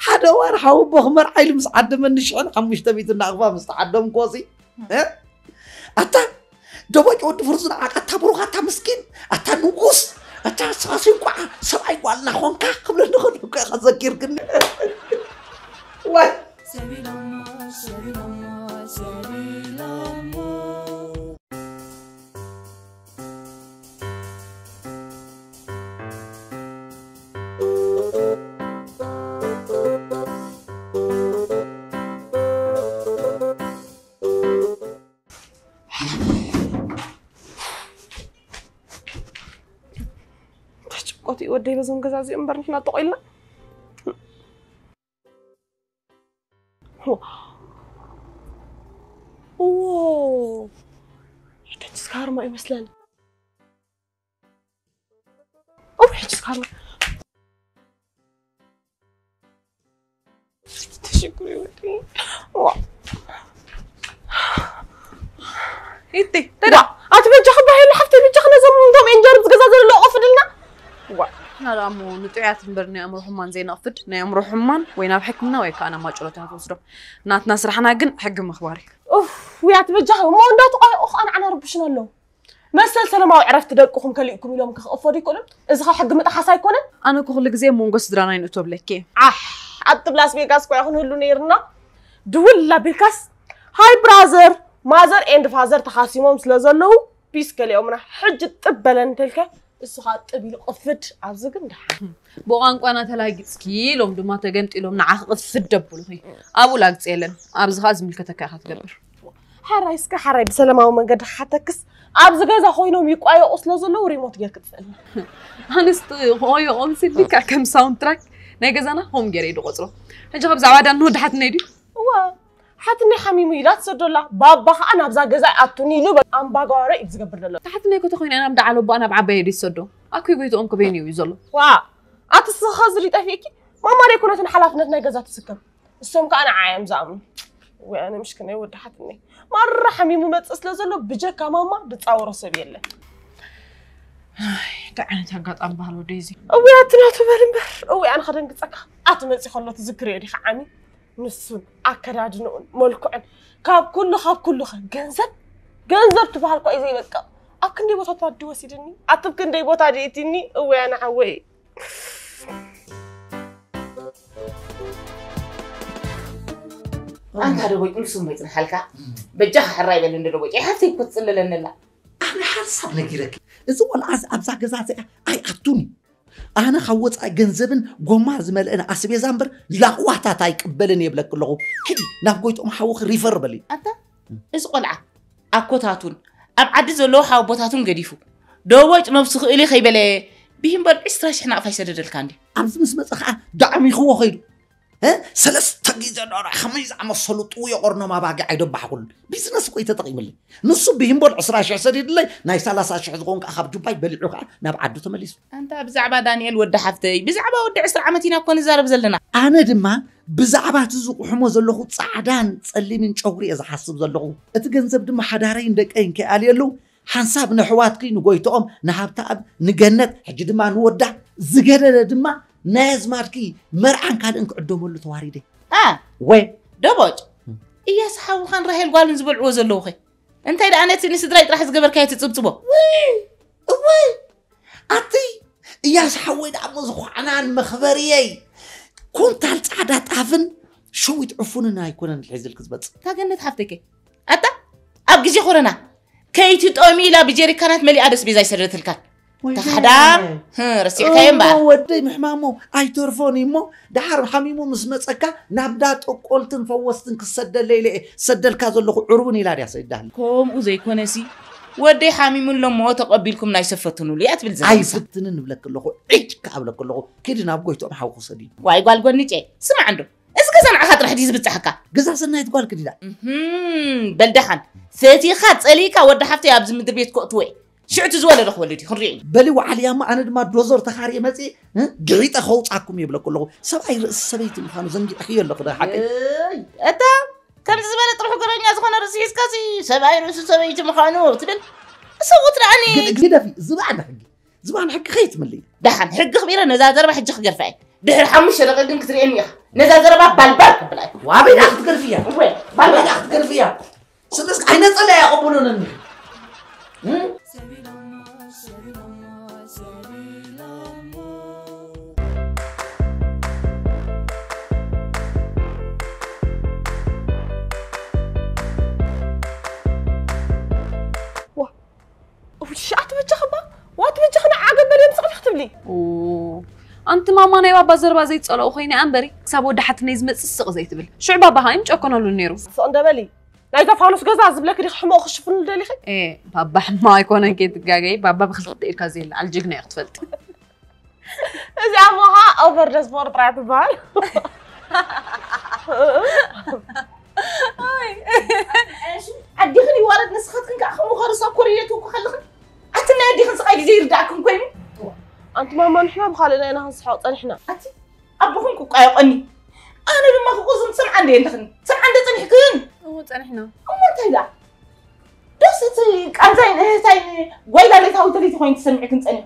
ሓደ እዋን ሓወቦ ክመርዓ ኢሉ ምስ ዓደመኒ ሽሕን ሓሙሽተ ሚእትን ናቕፋ ምስ ተዓደምኩዎሲ፣ እ? ኣታ ደቦጭ ወዲ ፍርዙን ዓቃታ ብሩኻታ ምስኪን፣ ኣታ ንጉስ፣ ኣታ ንስኻሲ እንኳዕ ሰብኣይ ጓልና ኾንካ ክብለኒ ከሎ እኮ ኢኻ ዘኪርክኒ። ዋይ! ተጭቆት እዩ ወደይ በዞም ገዛ እዚኦም እምበር ንሕና ጠቆ ኢልና። ዎ፣ ሕጂ ስካርማ ይመስለኒ። ኦ፣ ሕጂ ስካርማ። ተሽኩሪ ወዲ። ዋ። ኢቲ፣ ተዳ፣ ኣቲ በጃ ክባሄሉ ሓፍተይ በጃ ክነዘም እንቶም ኤንጀር ዝገዛ ዘሎ ቆፍድልና። ዋ። ናዳ እሞ ንጥዑያት እምበር ናይ ኣእምሮ ሕማን ዘይነቕፍድ፣ ናይ ኣእምሮ ሕማን ወይ ናብ ሕክምና ወይ ከዓ ናብ ማጭሎት እያ ትወስዶ። ናትና ስራሕና ግን ሕጊ ምኽባር እዩ። ኡፍ፣ ውያት በጃ እሞ እንዳተቋየቑ ከዓ ንዓና ረብሽና ኣለዉ። መሰል ሰላማዊ ዕረፍቲ ደቅኹም ከሊእኩም ኢሎም ክኽእፎ ዶ ይኮኑን? እዚ ኸ ሕጊ ምጥሓስ ኣይኮነን? ኣነ እኮ ኩሉ ግዜ መንጎ ስድራና ይንእቶ ብለኪ እየ። ዓሕ፣ ኣብቲ ላስ ቬጋስ እኳ ይኹን ህሉ ነይርና። ድውል ኣቢልካስ፣ ሃይ ብራዘር፣ ማዘር ኤንድ ፋዘር ተኻሲሞም ስለ ዘለዉ፣ ፒስ ከሊኦምና። ሕጂ ጥብ በለን እንተልከ፣ እሱ ኸኣ ጥብ ኢሉ ቅፍድ፣ ኣብዚ ግን ደሓን። ብቋንቋና ተላጊጽኪ ኢሎም ድማ ተገንጢሎም ንዓኺ ቅፍድ ደብሉኺ። ኣብኡ ላግጺ የለን። ኣብዚ ኸኣ ዝምልከተካ ኢኻ ትገብር። ሓራይ እስከ ሓራይ ብሰላማዊ መንገዲ ክሓተክስ ኣብዚ ገዛ ኮይኖም ይቋየቑ ስለ ዘለዉ ሪሞት ጌርክ ጥፍእልና። ኣንስቲ ክቆየቖም ሲልካ ከም ሳውንድ ትራክ ናይ ገዛና ሆም ገይረ እዩ ዝቆጽሮ። ሕጂ ካብ ብዛዕባ ዳን ንወዲ ሓትነይ ድዩ? እዋ፣ ሓትነይ ሓሚሙ ኢላ ትሰዶ ኣላ። ባባ ኸኣ ናብዛ ገዛ ኣይኣቱን ኢሉ ኣምባጓሮ እዩ ዝገብር ዘሎ። ሓትነይ እኮ ተኾይና ናብ ደዓል ኣቦኣ ናብ ዓባየ ድዩ ትሰዶ? ኣኩይ ጎይትኦም ክበይኑ እዩ ዘሎ። ዋ፣ ኣቲ ስኻ ዝሪ ጠፊእኪ? ማማ ደይኮነትን ሓላፍነት ናይ ገዛ ትስከም። እሶም ከኣ ንዓይ እዮም ዝኣምኑ። ወይ ኣነ ምሽክናይ ወዲ ሓትነይ። ማራ ሓሚሙ መጽእ ስለ ዘሎ ብጀካ ማማ ድጻወሮ ሰብ የለን። ኣይ፣ እንታይ ዓይነት ኣጋጣሚ ባህል ወደይ እዚ? እውይ ኣቲ ናቱ በል እምበር። እውይ ኣነ ከደንግጸካ። ኣቲ መጽእ ከሎ ትዝክርዮ ዲኻ ዓሚ? ንሱን ኣከዳድንኡን መልክዑን ካብ ኩሉ ካብ ኩሉ ኸ ገንዘብ ገንዘብ ትበሃል እኳ እዩ ዘይበቅቕ። ኣብ ክንደይ ቦታታት ድዩ ወሲድኒ? ኣቲ ኣብ ክንደይ ቦታ ድዩ እቲኒ? እውይ ኣነ ሓወይ። ኣንታ ደቦጭ ንሱ እሞ ይጽንሓልካ። በጃኻ ሕራይ በል እንዶ ደቦጭ። ኣይ ሓፍተይ እኮ ትጽልለኒ ኣላ። ኣነ ሓንሳብ ነጊረኪ። እዚ ቆልዓ እዚ ኣብዛ ገዛ እዚኣ ኣይኣቱን እዩ። ኣነ ካብ ወጻኢ ገንዘብን ጎማ ዝመልአን ኣስቤዛ እምበር ላቕዋታት ኣይቅበልን እየ ይብለኪ ኣለኹ። ኪዲ ናብ ጎይትኦም ሓውኺ ሪፈር በሊ። ኣታ እዚ ቆልዓ ኣኮታቱን ኣብ ዓዲ ዘለዉ ሓወቦታቱን ገዲፉ ደቦጭ ነብሱ ክእል እየ ከይበለ ብሂምበል ዕስራ ሽሕ ናቕፋ ይሰደደልካ እንድዩ። ኣብዚ ምስ መጸ ኸኣ ዳዕሚኽዎ ኸይዱ። እ? ሰለስተ ግዜ ዶሮ ከመይ ዝኣመሰሉ ጥውዮ ቆርኖም ኣባጊዕ ኣይደባሕኩሉን። ቢዝነስ እኮ እዩ ተጠቒምለይ። ንሱ ብሂምቦል ዕስራ ሽሕ ሰዲድለይ፣ ናይ ሰላሳ ሽሕ ዝኸውን ከኣ ካብ ጁባይ በሊዑ ከኣ ናብ ዓዱ ተመሊሱ። ኣንታ ብዛዕባ ዳንኤል ወዲ ሓፍተይ፣ ብዛዕባ ወዲ ዕስራ ዓመት ኢና እኮ ንዛረብ ዘለና። ኣነ ድማ ብዛዕባ እቲ ዝቑሕሞ ዘለኹ ጻዕዳን ጸሊምን ጨጉሪ እየ ዝሓስብ ዘለኹ። እቲ ገንዘብ ድማ ሓዳረይን ደቀይን ከይኣልየሉ ሓንሳብ ንኣሕዋትኪ ንጎይትኦም ንሃብተኣብ ንገነት ሕጂ ድማ ንወዳ ዝገደደ ድማ ናይ ኣዝማድኪ መርዓን ካልእን ክዕደመሉ ተዋሪደ። ኣ ወይ ደቦጭ እያስ ሓውኻን ራሄል ጓልን ዝበልዕዎ ዘለዉ ኸ እንታይ ደኣ ነቲ ንስድራይ ጥራሕ ዝገበርካዮ ትጽብጽቦ? ውይ እወይ ኣቲ እያስ ሓወይ ደኣ እሞ ዝኾዕናን መኽበርየይ ኩንታል ጻዕዳ ጣፍን ሸዊት ዕፉንን ኣይኮነን ሒዝልኪ ዝመጽእ። እታ ገነት ሓፍተይ ከ ኣታ ኣብ ግዜ ኮረና ከይትጠሚ ኢላ ብጀሪካናት መሊኣ ደስ ቤዛ ይሰደትልካን ታሕዳም ረሲዕካዮ እምበኣር ወደይ ምሕማሞ ኣይተርፎን እዩ እሞ ደሓር ሓሚሙ ምስ መፀካ ናብ ዳ ጠቆልትን ፈወስትን ክሰደለ ኢለ እየ ሰደልካ ዘለኹ ዕርቡን ኢላ ድያ ሰይዳህል ከምኡ ዘይኮነሲ ወደይ ሓሚሙ ኣሎ እሞ ተቐቢልኩም ናይ ሰብ ፈትኑሉ እያ ትብል ዘበንሳ ኣይፍትንን እብለክ ኣለኹ ዒጭ ከኣ እብለክ ኣለኹ ኪዲ ናብ ጎይትኦም ሓውኺ ሰድዩ ዋይ ጓል ጎንጨ ስማዕ እንዶ እዚ ገዛ ንዓኻ ጥራሕ ድዩ ዝብጻሓካ? ገዛ ሰናይት ጓል ክዲዳ። እህም፣ በል ደሓን ፈቲኻ ጸሊእካ ወዲ ሓፍተይ ኣብዚ ምድሪ ቤት ከእትዎ እየ። ሽዑ እቲ ዝወለደ ክወልድ እዩ፣ ክንሪኦ ኢና። በሊ ወዓል ያማ፣ ኣነ ድማ ዶዞር ተኻርየ መጺኤ፣ እ፣ ግዒጠ ከውጻኩም እየ ይብለኩ ኣለኹ። ሰብኣይ ርእሲ ሰበይቲ ምዃኑ ዘንጊዕኽዮ ኣለኹ፣ ዶ ሓቀይ? እይ፣ እታ ከምዚ ዝበለ ጥርሑ ገረኛ ዝኾነ ርእሲ ሒዝካሲ ሰብኣይ ርእሲ ሰበይቲ ምዃኑ ትብል። ሰብኡት ደኣኒ። ግደፊ፣ ዝባን ሕጊ፣ ዝባን ሕጊ ከይትምልኢ። ደሓን፣ ሕጊ ኣኽቢረ ነዛ ዘረባ ሕጂ ክገድፋ እየ። ድሕሪ ሓሙሽተ ደቂቕ ግን ክትርእየኒ ኢኻ። ነዛ ዘረባ ባልባል ከብላ እየ። ዋበይ ደኣ ክትገርፍያ? እወ፣ ባልባል። ዋበይ ደኣ ክትገርፍያ? ስለዚ ኣይነጸለ ኣይቕብሉን እንዲ። እም? ዋ፣ ውሽ፣ ኣቲ በጃኺ እባ፣ ዋቲ በጃኺ ንዓ ገበል እዮም ስቕ ክትብሊ። ኦ፣ ኣንቲ ማማ ናይ ባባ ዘረባ ዘይትጸልኦ ኮይነ እምበሪ፣ ክሳብ ወዲ ሓትነይ ዝመጽእ ስቕ ዘይትብል። ሽዑ ባባ ሃይም ጨኮነሉ ነይሩ። ስቕ እንደ በሊ። ናይዛ ፋኑስ ገዛ ዝብለኪ ዲኺ ሕመቑ ክሽፍንሉ ደሊኺ? ኤ፣ ባባ ሕማቕ ኣይኮነን ከይትጋገይ፣ ባባ ብኽልተ ኢድካ ዘይለዓል ጅግና እዩ ክትፈልጢ። እዚኣ እሞ ኸዓ ኦቨርዶዝ ፍቕሪ ጥራይ ትበሃል። ኣይ። ኣዲኽን ይዋረድ ንስኻትክን ከዓ ከምኡ ኸርሳ ኮሪየት እኮ ከለኽን ኣቲ ናይ ኣዲኽን ስቓይ ግዜ ይርዳእክን ኮይኑ። ኣንቲ ማማ ንሕና ብኻልእ ናይና ክንስሓቕ ጸኒሕና። ኣቲ ኣቦኽን ክቋየቖኒ ኣነ ድማ ክቑዝም ትሰምዓ እንደ የለኽን ትሰምዓ እንደ ጸኒሕክን። እሞ ጸኒሕና። እሞ እንታይ ደኣ ደስ እቲ ቃንዛይን እህታይን ጓይላ ለይታዊ ተለይቲ ኮይኑ ተሰሚዕክን ጸኒሑ።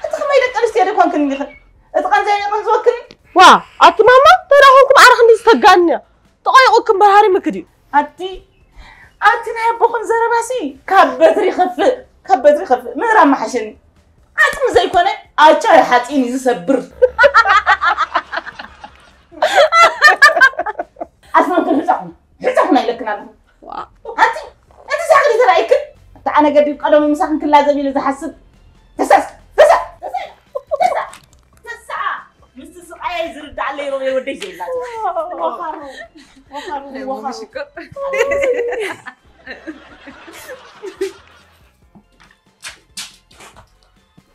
እቲ ከማይ ደቂ ኣንስትዮ ደይኮንክን እንዲኽን እቲ ቃንዛይን የቐንዝወክን። ዋ ኣቲ ማማ ተዳኾንኩም ዓረኽን ዝተጋንያ ተቋይቑክን በርሃሪ ምክድ እዩ። ኣቲ ኣቲ ናይ ኣቦኹም ዘረባሲ ካብ በትሪ ይኸፍእ ካብ በትሪ ይኸፍእ ምህራም መሓሸኒ። ዓጽሚ ዘይኮነ ኣቻ ሓጺን እዩ ዝሰብር። ኣስማንክን ሕጻኹም ሕጻኹም ኣይለክን ኣለኹም። ኣንቲ እቲ ሳዕሪ ተራእይክን ኣቲ ኣነ ገዲብ ቀደሙ ምሳኽን ክላዘብ ኢለ ዝሓስብ ተሳስ ተሳ ተሳ ተሳ ተሳ ምስቲ ስቓየይ ዝርዳእ ኣለይ ሮቤ ወደይ ዘይላት ወኻሩ ወኻሩ ወኻሩ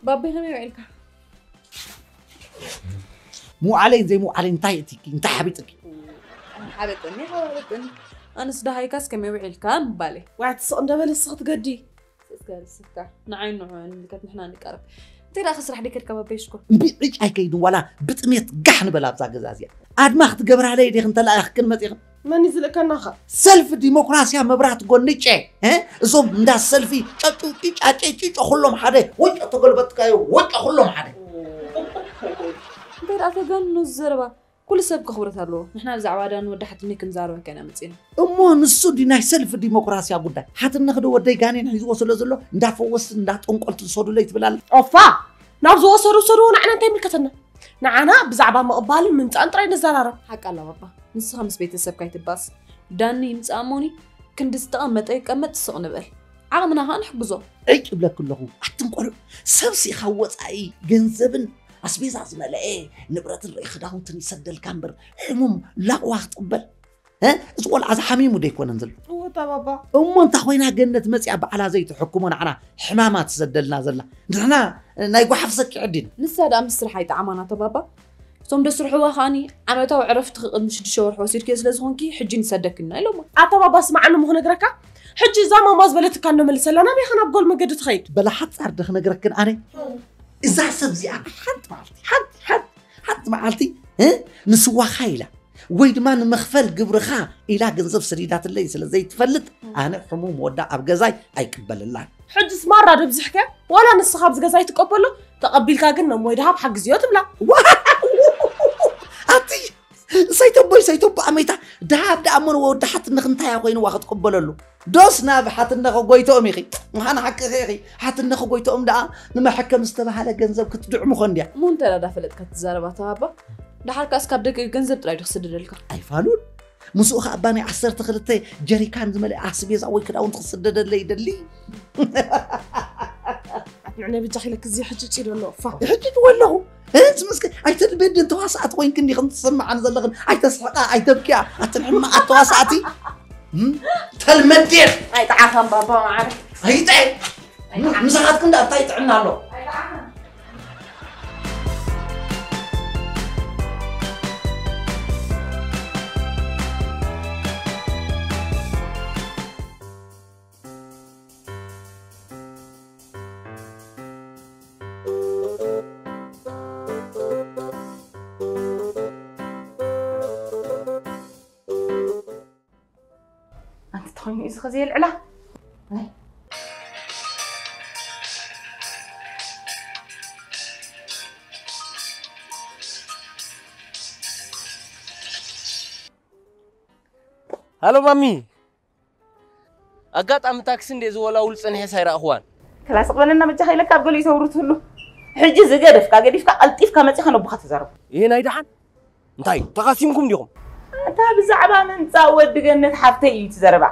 ባበይ ከመይ ውዒልካ? ምውዓለይን ዘይምውዓለይን እንታይ እትኪ እንታይ ሓቢጥኪ? ሓበጠኒ ሓበጠኒ ኣነስ ደሃይካስ ከመይ ውዒልካ ምባለይ። ዋዕቲ ስቕ እንደበለ ስኽ ትገዲ። እስከ ርስካ ንዓይ ንዑ ንምልከት ንሕና ንቀርብ። እንታይ ደኣ ክስራሕ ደይ ከድካ ባበይ ሽኮር? እምቢ ዕጭ ኣይከይድን ዋላ ብጥሜት ጋሕ ንበል ኣብዛ ገዛ እዚኣ። ኣድማ ክትገብራለይ ዲኽን ተላኢኽክን መጺኽን? መን እዩ ዝልእከናኸ? ሰልፊ ዲሞክራስያ መብራት ጎንጨ እዞም እንዳ ሰልፊ ጨጩ ጭጫጨ ጭጮ ኩሎም ሓደ ወጮ ተገልበጥካዮ ወጮ ኩሎም ሓደ። እንታይ ደኣ ተጋንኖ እዚ ዘረባ? ኩሉ ሰብ ክኽብረት ኣለዎ። ንሕና ብዛዕባ ዳኒ ወዲ ሓትኒ ክንዛረበካ ኢና መጺና። እሞ ንሱ ድዩ ናይ ሰልፊ ዲሞክራስያ ጉዳይ? ሓትነኺ ዶ ወደይ ጋኔን ሒዝዎ ስለ ዘሎ እንዳፈወስትን እንዳጠንቆልትን ሰዱለይ ትብል ኣላ? ኦፋ! ናብ ዝወሰዱ ውሰድዎ ንዓና እንታይ ይምልከተና? ንዓና ብዛዕባ ምቕባልን ምምጻእን ጥራይ ንዘራረብ። ሓቂ ኣላ ባባ። ንስኻ ምስ ቤተሰብካ ኣይትባእስ። ዳኒ ይምጻእ እሞኒ ክንዲ ዝተቐመጠ ይቀመጥ ስቕ ንበል። ዓቕምና ኸኣ ንሕግዞ። ዕጭ እብለኪ ኣለኹ ኣትን ቆልዑ ሰብ ሲኻ ወጻኢ ገንዘብን ኣስቤዛ ዝመልአ ንብረትን ርኢ ክዳውንትን ይሰደልካ እምበር ሕሙም ላቕዋ ክጥበል እ? እዚ ቆልዓ እዚ ሓሚሙ ዶ ኣይኮነን ዘሎ? እወ እታ ባባ። እሞ እንታ ኮይና ገነት መጺኣ ባዕላ ዘይትሕክሞ ንዓና ሕማማ ትሰደልና ዘላ ንሕና ናይ ጓሓፍ ሰኪ ዕዲና። ንሳ ደኣ ምስ ስራሕ ኣይጠዓማና እታ ባባ። እቶም ደስርሕዋ ከኣኒ ዓመታዊ ዕረፍትኺ ቅድሚ ሽዱሽተ ወርሒ ወሲድክዮ ስለ ዝኾንኪ ሕጂ ንሰደክና ኢሎማ። ኣታ ባባ ስምዓኒ እሞ ክነግረካ ሕጂ እዛ ማማ ዝበለትካ እንዶ መልሰላ ናበይ ኢኻ ናብ ጎል መገዲ ትኸይድ? በላ ሓጻር ዶ ክነግረክን ኣነ እዛ ሰብ እዚኣ ሓንቲ መዓልቲ ሓንቲ ሓንቲ ሓንቲ መዓልቲ እ ንስዋኻ ኢላ ወይ ድማ ንመኽፈል ግብርኻ ኢላ ገንዘብ ሰዲዳትለይ ስለ ዘይትፈልጥ ኣነ ሕሙም ወዳ ኣብ ገዛይ ኣይቅበለላን። ሕጅስ ማራ ደብዝሕከ ዋላ ንስኻ ኣብዚ ገዛ ኣይትቀበሎ ተቐቢልካ ግን ነሞይ ደሃብ ሓግዝዮ ትብላ። ኣቲ ሰይተቦይ ሰይተቦ ኣመይታ ደሃብ ደኣ እሞ ንወዲ ሓትነኽ እንታይ እያ ኮይንዋ ክትቅበለሉ? ዶስ ናብ ሓትነኸ ጎይትኦም ኢኺ? ምዃን ሓቅኺ ኢኺ። ሓትነኸ ጎይትኦም ደኣ ንመሐከም ዝተባህለ ገንዘብ ክትድዕሙ ኾን ድያ? እሞ እንታይ ደኣ ፈለጥካ ትዛረባ ተባባ? ደሓር ከኣስ ካብ ደገ ገንዘብ ጥራይ ዶ ክስደደልካ? ኣይፋሉን። ምስኡ ኸኣ እባ ናይ ዓሰርተ ክልተ ጀሪካን ዝመልአ ኣስቤዛ ወይ ክዳውንቲ ክስደደለይ ይደሊ። ኣትንዕነ ብጃኺ ለክ እዚ ሕጭጭ ይደሎ እፋ። ሕጭጭ ወለኹ። እህንስ ምስኪ ኣይተድበድን ተዋሳእቲ ኮይንክን ዲኽን ትስምዓን ዘለኽን ኣይተስሕቃ ኣይተብኪያ ኣትን ሕማቓት ተዋሳእቲ። እም? ተልመዴን ኣይጠዓኻን ባባ መዓረ። ኣይጠ ምሳኻትክን ዳ እንታይ ጥዕና ኣሎ? ኣንቲ ተኾይኑ እዩ ዝኸ ዘየልዕላ። ናይ። ሃሎ ማሚ። ኣጋጣሚ ታክሲ እንደ ዝወላውል ጸኒሐ ሳይረኣኽዋን። ክላስ ቅበለና በጃኻ ኢለካ ኣብ ገሊኡ ተውርትሉ። ሕጂ ዝገደፍካ ገዲፍካ ቀልጢፍካ መጺኻ ነቦኻ ተዛረቡ። ይሄ ናይ ደሓን? እንታይ ተኻሲምኩም ዲኹም? ኣታ ብዛዕባ ምምጻእ ወዲ ገነት ሓፍተይ እዩ እቲ ዘረባ።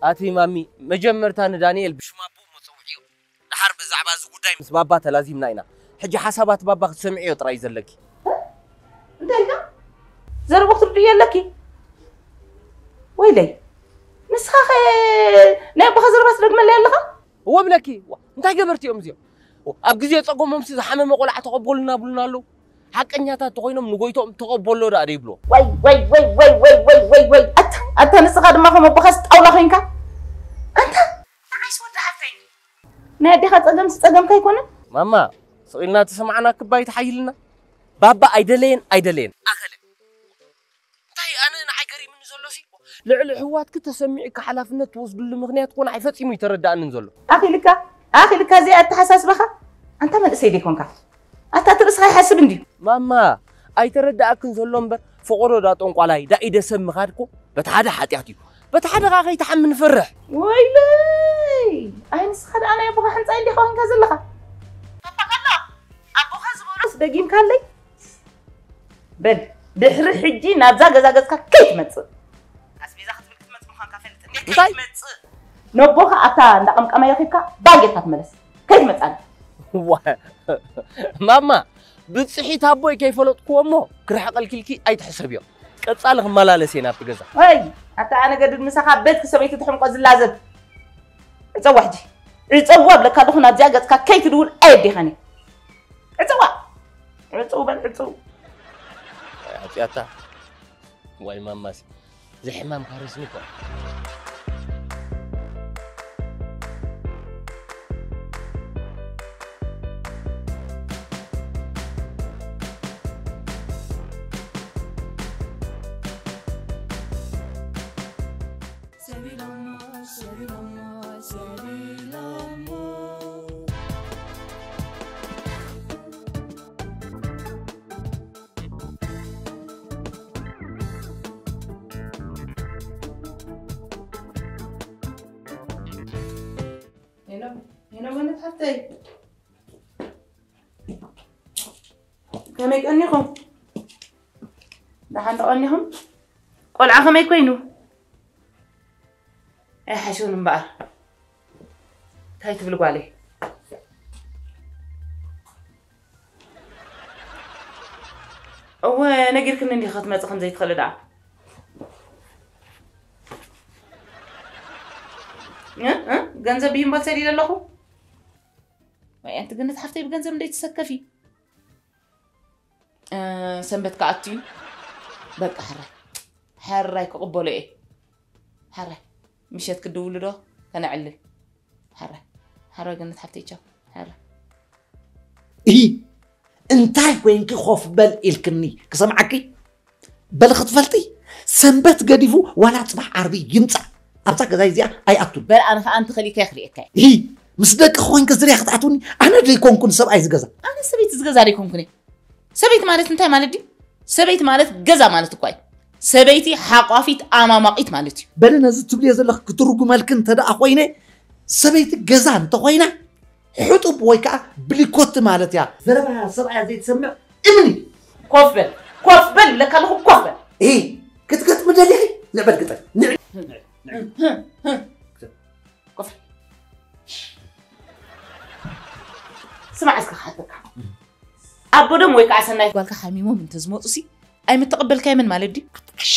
ኣቲ ማሚ፣ መጀመርታ ንዳንኤል ብሽም ኣቦኡ መጸውዕዮ። ደሓር ብዛዕባ እዚ ጉዳይ ምስ ባባ ተላዚምና ኢና። ሕጂ ሓሳባት ባባ ክትሰምዕዮ ጥራይ ዘለኪ። እንታይ ኢልካ? ዘረባ ክትርድእዮ ኣለኪ። ወይለይ፣ ንስኻ ኸ ናይ ኣቦኻ ዘረባ ትደግመለይ ኣለኻ? እወ ብለኪ። ዋ፣ እንታይ ገበርቲ እዮም እዚኦም? ኣብ ግዜ ጸገሞምሲ ዝሓመመ ቆልዓ ተቐበሉና ብሉና ኣለዉ። ሓቀኛታት ተኾይኖም ንጎይቶኦም ተቐበሎ ደኣ ደይብልዎ። ወይ፣ ወይ፣ ወይ፣ ወይ፣ ወይ፣ ወይ፣ ወይ፣ ወይ። ኣታ፣ ኣታ ንስኻ ድማ ከም ኣቦኻስ ጣውላ ኮይንካ። ኣንታ፣ ንዓይስ ወዲ ሓፍተይ። ናይ ኣዴኻ ጸገምስ ጸገምካ ኣይኮነን? ማማ፣ ስቕ ኢልና ተሰማዕና ክባ ኣይትሓይልና። ባባ ኣይደለየን፣ ኣይደለየን። ኣኸለ። እንታይ ኣነ ንዓይ ገሪምኒ ዘሎሲ፣ ልዕሊ ኣሕዋትኪ ተሰሚዕኪ ሓላፍነት ትወስድሉ ምኽንያት እኮ ንዓይ ፈጺሙ ኣይተረድኣንን ዘሎ። ኣኺልካ፣ ኣኺልካ እዚኣ ኣተሓሳስባኻ? ኣንታ መንእሰይ ደይኮንካ? ኣታ እቲ ርእስኻ ይሓስብ እንድዩ። ማማ፣ ኣይተረድኣክን ዘሎ እምበር፣ ፈቐዶ ዳ ጠንቋላይ፣ ዳ ኢደ ሰብ ምኻድ እኮ በቲ ሓደ ሓጢኣት እዩ። በቲ ሓደ ኸኣ ከይትሓሚ ንፈርሕ። ወይለይ! ኣይ ንስኻ ደኣ ናይ ኣቦኻ ሕንጻይ እንዲኻ ኮንካ ዘለኻ። ኣታ ከላ፣ ኣቦኻ ዝበሎስ ደጊምካለይ? በል፣ ድሕሪ ሕጂ ናብዛ ገዛ ገጽካ ከይትመጽእ። ኣስቤዛ ክትብል ክትመጽእ ምዃንካ ፈልጥ እንዴ? እንታይ? ከይትመጽእ። ነቦኻ ኣብታ እንዳ ቀምቃማይ ረኺብካ ባር ጌርካ ትመለስ። ከይትመጽኣኒ። ዋ፣ ማማ፣ ብጽሒት ኣቦይ ከይፈለጥክዎ እሞ ክርሕቐልኪ ኢልኪ ኣይትሕሰብዮ። ቀጻሊ ክመላለስ እየ ናብቲ ገዛ። ወይ፣ ኣታ ኣነ ገድድ ምሳኻ ቤትኪ ሰበይቲ ትሕምቆ ዝላዘብ። ዕጸዋ ሕጂ። ዕጸዋ እብለካ ኣለኹ፣ ናብዚኣ ገጽካ ከይትድውል ኣየዴኻን እየ። ዕጸዋ። ዕጸው በል፣ ዕጸው። ኣይ፣ ኣጽያታ። ዋይ ማማሲ። እዚ ሕማም ካረስኒ እኮ። ሄሎ፣ ሄሎ፣ ገነት ሓፍተይ። ከመይ ቀኒኹም? ደሓን ዶ ቀኒኹም? ቆልዓ ከመይ ኮይኑ? ኣይሓሸውን እምበኣር። እንታይ ትብል ጓለይ? እወ፣ ነጊርክኒ እንዲኺ ክትመጺ ከም ዘይትኽእሊ ደኣ። እ? እ? ገንዘብ ብሂምቦል ሰዲደ ኣለኹ። ወይ ኣንቲ ገነት ሓፍተይ ብገንዘብ እንደይትሰከፊ። እ፣ ሰንበት ክኣቱ እዩ። በቃ ሕራይ። ሕራይ ክቕበሎ እየ። ሕራይ። ምሸት ክድውሉ ዶ ከነዕልል። ሕራይ። ሕራይ ገነት ሓፍተይ ቻው። ሕራይ። እሂ፣ እንታይ ኮይንኪ ኮፍ በል ኢልክኒ ክሰምዓኪ? በሊ ክትፈልጢ፣ ሰንበት ገዲፉ ዋላ ጽባሕ ዓርቢ ይምጻእ፣ ኣብዛ ገዛ እዚኣ ኣይኣቱን። በል ኣነ ኸኣ ኣንቲ ኸሊከ ክርእየካ እየ። እሂ፣ ምስ ደቂ ኮይንኪ ዝርያ ክትኣትውኒ፣ ኣነ ደይኮንኩን ሰብኣይ ዝገዛ። ኣነ ሰበይቲ ዝገዛ ደይኮንኩን እየ። ሰበይቲ ማለት እንታይ ማለት ድዩ? ሰበይቲ ማለት ገዛ ማለት እኳ እዩ። ሰበይቲ ሓቋፊት ኣማማቒት ማለት እዩ። በሊ ነዚ ትብልዮ ዘለኺ ክትርጉመልኪ እንተ ደኣ ኮይነ፣ ሰበይቲ ገዛ እንተኾይና፣ ሕጡብ ወይ ከዓ ብሊኮቲ ማለት እያ። ዘረባ ሰብኣያ ዘይትሰምዕ እምኒ። ኮፍ በል፣ ኮፍ በል፣ ለካ ኣለኹ፣ ኮፍ በል። እሂ፣ ክትገጥሚ ደሊኺ? ንዕበል ግጠም። ንዕ-፣ ኮፍ በል። ስማዕ እስከ ክሓተካ። ኣቦዶም ወይ ከዓ ሰናይ ጓልካ ሓሚሞም እንተዝመፁ ሲ ኣይምተቐበልካዮምን ማለት ድዩ? ኣትዓሻ፣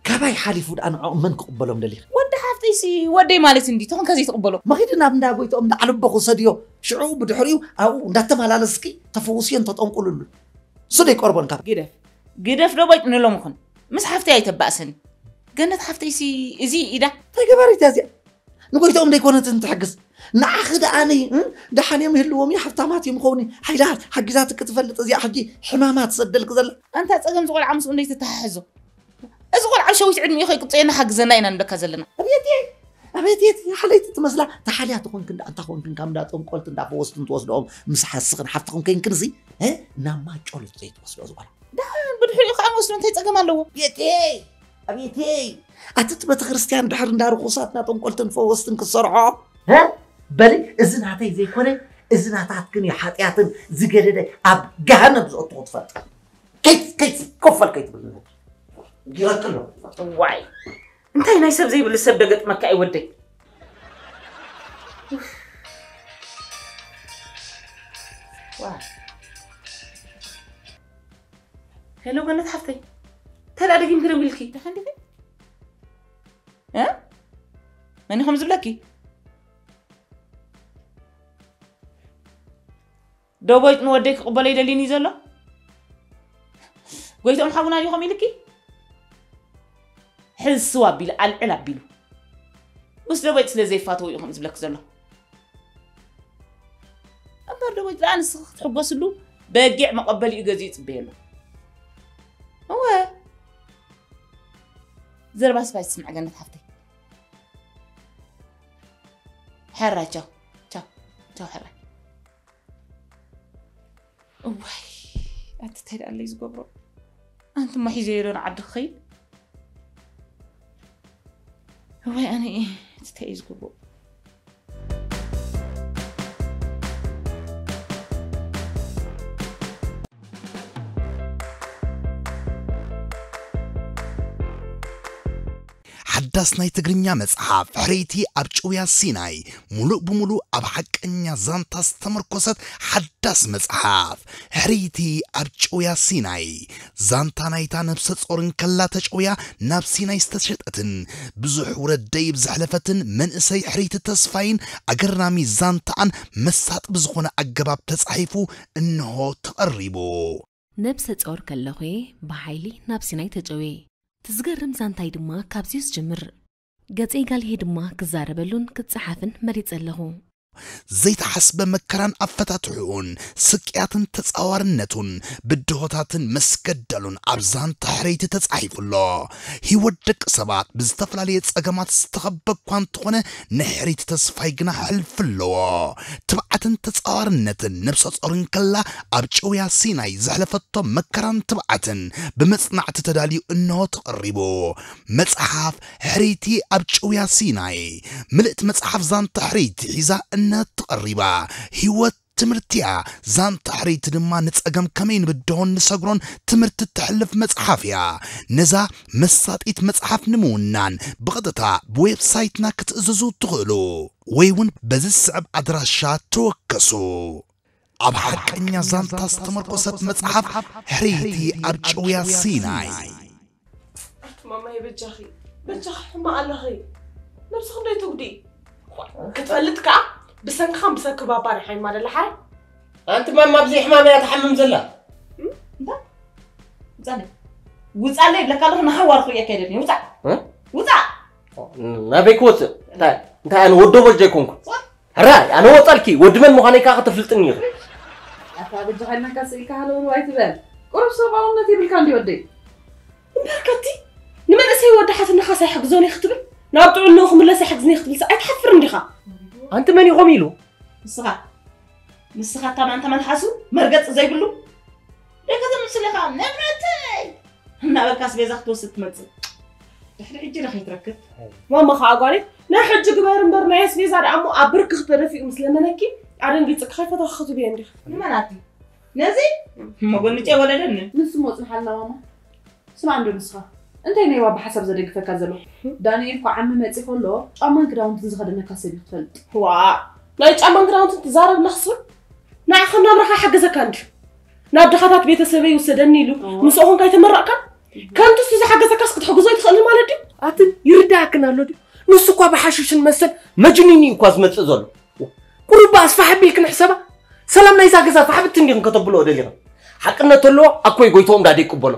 ካባይ ሓሊፉ ደኣ ንዕኦም መን ክቕበሎም ደሊኺ? ወዲ ሓፍተይሲ ወደይ ማለት እንዲ ተኾንካ ዘይትቕበሎ? መኺዲ ናብ እንዳ ጎይትኦም እንዳዓለቦ ክውሰድዮ፣ ሽዑ ብድሕሪኡ ኣብኡ እንዳተመላለስኪ ተፈውስዮን ተጠንቁልሉን። እሱ ደይቀርቦን ካብ ግደፍ፣ ግደፍ ዶ ቦጭ ንሎም ይኹን። ምስ ሓፍተይ ኣይተባእሰኒ። ገነት ሓፍተይሲ እዚ ኢዳ እንታይ ገባሪት እያ እዚኣ? ንጎይትኦም ደይኮነትን ትሕግዝ። ንዓኺ ደኣኒ፣ እ? ደሓን እዮም ይህልዎም እዩ፣ ሃብታማት እዮም ይኸውን እዩ። ሓይላ ሓጊዛትኪ ትፈልጥ እዚኣ ሕጂ ሕማማ ትሰደልኪ ዘላ። ኣንታ ጸገም ዝቖልዓ ምስኡ እንደይትተሓሕዞ። እዚ ቆልዓ ሸዊት ዕድሚኡ ከይቅጽየና ሓግዘና ኢና ንብለካ ዘለና። ኣቤት እየ፣ ኣቤት እየ፣ ሓለይቲ ትመስላ። ተሓልያ ተኾንክን ደኣ፣ እንታ ኾንክን ካብ እንዳ ጠንቆልትን እንዳ ፈወስትን ትወስድኦም ምስ ሓስኽን ሓፍትኽን ከይንክን እዚ፣ እ? ናብ ማጮሎት ዘይትወስዶ እዚ ቆልዓ። ደሓን ብድሕሪኡ ከዓ ንወስዶ እንታይ ጸገም ኣለዎ? ቤተይ! ቤተይ፣ ኣቲ እቲ ቤተክርስትያን ድሕር እንዳ ርኹሳት፣ እንዳ ጠንቆልትን ፈወስትን ክሰርሖ? እ? በሊ፣ እዚ ናተይ ዘይኮነ፣ እዚ ናታትክን እዩ፣ ሓጢኣትን ዝገደደ ኣብ ገሃነም ዝእትዎ ትፈልጥ። ከይት፣ ከይት፣ ኮፈል ከይትብል። ይረክሎ። ዋይ፣ እንታይ ናይ ሰብ ዘይብሉ ሰብ ደገጥመካ እዩ ወደይ። ዋይ። ሄሎ፣ ገነት ሓፍተይ። እንታይ ደኣ ደጊምኪ ደዊልኪ? ደሓን ዲኺ? እ? መን እዩ ከምዚ ዝብለኪ? ዶቦይጥ ንወደይ ክቕበሎ ይደልይኒ ዘሎ? ጎይቶም ሓውና ድዩ ከምኡ ኢልኪ? ሕዚ ስው ኣቢሉ፣ ኣልዕል ኣቢሉ። ምስ ዶቦይጥ ስለ ዘይፋተው እዩ ከምኡ ዝብለኪ ዘሎ። እምበር ዶቦይጥ ደኣ ንስኺ ክትሕጎስሉ በጊዕ መቐበሊኡ ገዚኡ ይጽበዮ ኣሎ። እወ። ዘረባ ስባይ ትስምዕ ገነት ሓፍተይ። ሕራይ ቻው፣ ቻው፣ ቻው ሕራይ። እዋይ፣ ኣቲ እንታይ ደኣ ኣለይ ዝገብሮ? ኣንቲ እሞ ሒዘዮ ዶ ንዓዲ ክኸይድ? እዋይ፣ ኣነ እየ፣ ኣቲ እንታይ እየ ዝገብሮ? ሓዳስ ናይ ትግርኛ መጽሓፍ፣ ሕርይቲ ኣብ ጭውያ ሲናይ፣ ሙሉእ ብሙሉእ ኣብ ሓቀኛ ዛንታ ዝተመርኮሰት ሓዳስ መጽሓፍ። ሕርይቲ ኣብ ጭውያ ሲናይ፣ ዛንታ ናይታ ነብሰ ጾር እንከላ ተጨውያ ናብ ሲናይ ዝተሸጠትን፣ ብዙሕ ውረድ ደይብ ዘሕለፈትን መንእሰይ ሕርይቲ ተስፋይን ኣገራሚ ዛንታኣን መሳጢ ብዝኾነ ኣገባብ ተጻሒፉ እንሆ ተቐሪቡ። ነብሰ ጾር ከለኹ'የ ብሓይሊ ናብ ሲናይ ተጨውየ። እቲ ዝገርም ዛንታይ ድማ ካብዚ'ዩ ዝጅምር። ገጸይ ጋልሄ ድማ ክዛረበሉን ክጸሓፍን መሪጸ ኣለኹ። ዘይተሓስበ መከራን ኣፈታትሕኡን፣ ስቅያትን ተጻዋርነቱን፣ ብድሆታትን መስገደሉን ኣብ ዛንታ ሕርይቲ ተጻሒፉ ኣሎ። ህይወት ደቂ ሰባት ብዝተፈላለየ ጸገማት ዝተኸበ እኳ እንተኾነ፣ ናይ ሕርይቲ ተስፋይ ግና ሕልፊ ኣለዎ። ትብዓትን ተጻዋርነትን ነብሰ ጾር እንከላ ኣብ ጭውያ ሲናይ ዘሕለፈቶ መከራን ትብዓትን ብመጽናዕቲ ተዳልዩ እንሆ ተቐሪቡ። መጽሓፍ ሕርይቲ ኣብ ጭውያ ሲናይ። ምልእቲ መጽሓፍ ዛንታ ሕርይቲ ሒዛ እንሆ ተቐሪባ። ህይወት ትምህርቲ'ያ። ዛንታ ሕርይቲ ድማ ንጸገም ከመይ ንብድሆን ንሰግሮን ትምህርቲ እተሕልፍ መጽሓፍ እያ። ነዛ መሳጢት መጽሓፍ ንምውናን ብቐጥታ ብዌብሳይትና ክትእዝዙ ትኽእሉ፣ ወይ እውን በዚ ዝስዕብ ኣድራሻ ተወከሱ። ኣብ ሓቀኛ ዛንታ ዝተመርኮሰት መጽሓፍ፣ ሕርይቲ ኣብ ጭውያ ሲናይ። ኣቲ ማማ፣ በጃኺ፣ በጃኺ፣ ሕማቕ ኣለኺ። ነብስኺ እንታይ ትጉዲ? ክትፈልጥ ከኣ ብሰንክኻን ብሰንኪ ባባን ሓይማ ደላ ሓራይ። ኣንቲ ማማ፣ ኣብዚ ሕማም እያ ትሓምም ዘላ። እም? እንታይ? ውጻለይ። ውጻለይ ይብለካ ኣለኹ፣ ንሓዋር ክርእየካ ኣይደልን። ውጻእ። እ? ውጻእ። ናበይ ክወጽእ? እንታይ፣ እንታይ ኣነ ወዶ ቦጃ ኣይኮንኩ። ሕራይ፣ ኣነ ወጻልኪ፣ ወዲ መን ምዃነይ ከኣ ከተፍልጥኒ ኢኺ። ኣታ በጃኻ ኢልናካ ስኢልካ ሃለውለው ኣይትበል። ቁሩብ ሰብኣውነት የብልካ እንዲ ወደይ። እምበርከቲ፣ ንመንእሰይ ወዲ ሓትንኻ ሳይሕግዞን እየ ክትብል፣ ናብ ጥዕንኡ ክምለስ ኣይሕግዝን እየ ክትብል ኣይትሓፍርን ዲኻ? ኣንቲ መን ኢኹም ኢሉ? ንስኻ፣ ንስኻ እታ ማንታ መልሓሱ መርገጺ ዘይብሉ ደቂ ዘምስል ኢኻ፣ ንብረተይ እናበልካ ኣስቤዛ ክትወስድ ትመጽእ። ድሕሪ ሕጂ ዶ ከይትረክብ? ማማ ኸዓ ጓለይ፣ ናይ ሕጂ ግበር እምበር ናይ ኣስቤዛ ደኣ እሞ ኣብ ብርክኽ ተደፊኡ ምስ ለመነኪ ኣደንጊጽኪ ከይፈተኹ ክትብየ እንዲኺ። ንመን ኣቲ? ነዚ? መጎንጨ ወለደኒ። ንሱ እሞ ጽንሓልና ማማ። ስማዕ እንዶ ንስኻ፣ እንታይ ናይ ባባ ሓሳብ ዘደግፈካ ዘሎ? ዳንኤል እኮ ዓሚ መጺ ከሎ ጫማን ክዳውንትን ዝኸደነካ ሰብ እዩ ክትፈልጥ። ዋ፣ ናይ ጫማን ክዳውንትን ትዛረብ ኣለኽስ? ንዓኻ ናብራኻ ሓገዘካ እንድዩ። ናብ ድኻታት ቤተሰበይ ውሰደኒ ኢሉ እዋ። ምስኡ ኮንካ ኣይተመረቕካን? ከምቲ እሱ ዝሓገዘካስ ክትሕግዞ ኣይትኽእልን ማለት ድዩ? ኣትን ይርዳእክን ኣሎ ድዩ? ንሱ እኳ ብሓሽሽን መስተን መጅኑን እዩ እኳ ዝመጽእ ዘሎ። ቁሩብ ኣስፋሕ ኣቢልክን ሕሰባ። ሰላም ናይዛ ገዛ ፋሕ ብትን ዲኽን ከተብልኦ ደሊኽን? ሓቅነት ተለዎ ኣኮይ ጎይትኦም ዳደ ይቅበሎ።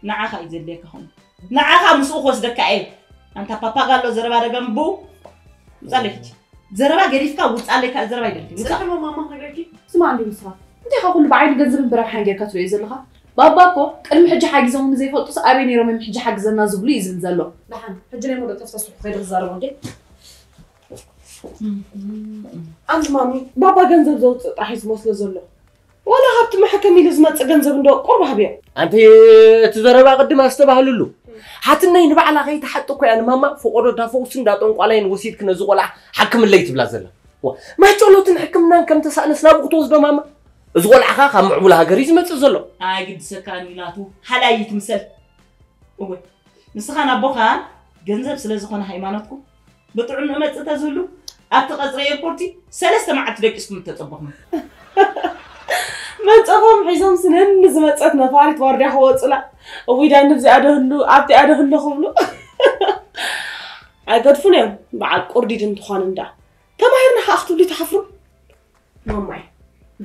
ንዓኻ እዩ ዘድልየካ ኾን። ንዓኻ ምስኡ ክወስደካ እየ። ኣንታ ፓፓጋሎ ዘረባ ደገም ብኡ። ውጻለይ ሕጂ። ዘረባ ገዲፍካ ውጻለይ፣ ካልእ ዘረባ ኣይደልን። ውጻእ። ጽልኢ ማማ ክነግረኪ። ስማ እንዲ ንስኻ። እንታይ ኢኻ ኩሉ ብዓይኒ ገንዘብን ብረብሓን ጌርካ ትርእዮ ዘለኻ? ባባ እኮ ቅድሚ ሕጂ ሓጊዞምኒ ዘይፈልጡስ ኣበይ ነይሮም እዮም ሕጂ ሓግዘና ዝብሉ እዩ ዝብል ዘሎ። ደሓን፣ ሕጂ ናይ ሞዶ ጠፍጠፍ ከይደ ክዛረቦ እንዴ? ኣንቲ ማሚ፣ ባባ ገንዘብ ዘውፅእ ጥራሕ እዩ ዝመስሎ ዘሎ። ዋላ ካብቲ መሐከሚ ኢሉ ዝመፅእ ገንዘብ እንዶ ቁሩብ ሃብዮ። ኣንቲ እቲ ዘረባ ቅድም ኣስተባህልሉ። ሓትነይ ንባዕላ ከይትሓጥ እኮ እያ ንማማ ፍቆዶ እንዳ ፈውሲ እንዳ ጠንቋላይን ወሲድክ ነዚ ቆልዓ ሓክምለይ ትብላ ዘላ። ዋ፣ ማጨሎትን ሕክምናን ከም ተሳእነስ ናብኡ ክትወስዶ ማማ? እዚ ቆልዓ ኸኣ ካብ ምዕቡል ሃገር እዩ ዝመጽእ ዘሎ። ኣይ ግዲ ሰካን ኢላቱ ሃላይ ትምሰል። እወ ንስኻን ኣቦኻን ገንዘብ ስለ ዝኾነ ሃይማኖትኩም ብጥዕንኡ መጽእ ተዝህሉ ኣብቲ ቀጽሪ ኤርፖርቲ ሰለስተ መዓልቲ ደቂስኩም እተጸበኹም። መንጸፎም ሒዞም ስነን ዝመጸት ነፋሪት ዋርድያ ክወጹላ። እዊዳ ንብዚኣ ደህሉ ኣብዚኣ ደህሉ ክብሉ ኣይገድፉን እዮም። በዓል ቁርዲድ እንትኾን እንዳ ተማሂርና ከኣ ክትብሉ ትሓፍሩ። ማማይ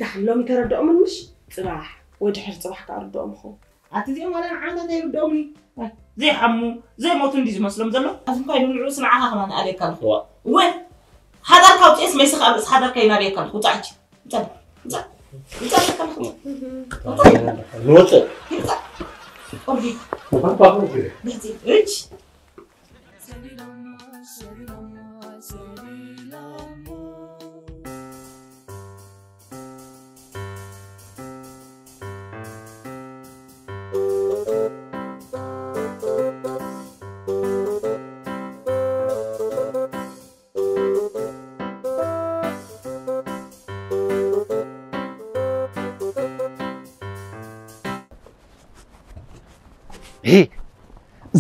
ዳሕን ሎሚ ተረድኦምን ምሽ ጽባሕ ወይ ድሕሪ ጽባሕ ከኣ ርድኦም ይኸውን። ኣቲ እዚኦም ዋላ ንዓመታት ኣይርድኦምን እዩ። ዘይሓሙ ዘይሞቱ እንዲ ዝመስሎም ዘሎ ኣዚ እንኳ ኢሉ ንዕኡስ ንዓኻ ከማን ኣለካ ኣለኹ። እወ ሓዳርካ ውፅኤስ መይስኻ ኣብ ርእሲ ሓዳርካ ይናብየካ ኣለኹ። ውፃእ ሕጂ። ውፃእ። ውፃእ። ውፃእ ኣለካ ኣለኹ። ንወፅእ። ውፃእ። ኦርዲ። ብሕፂ። እች።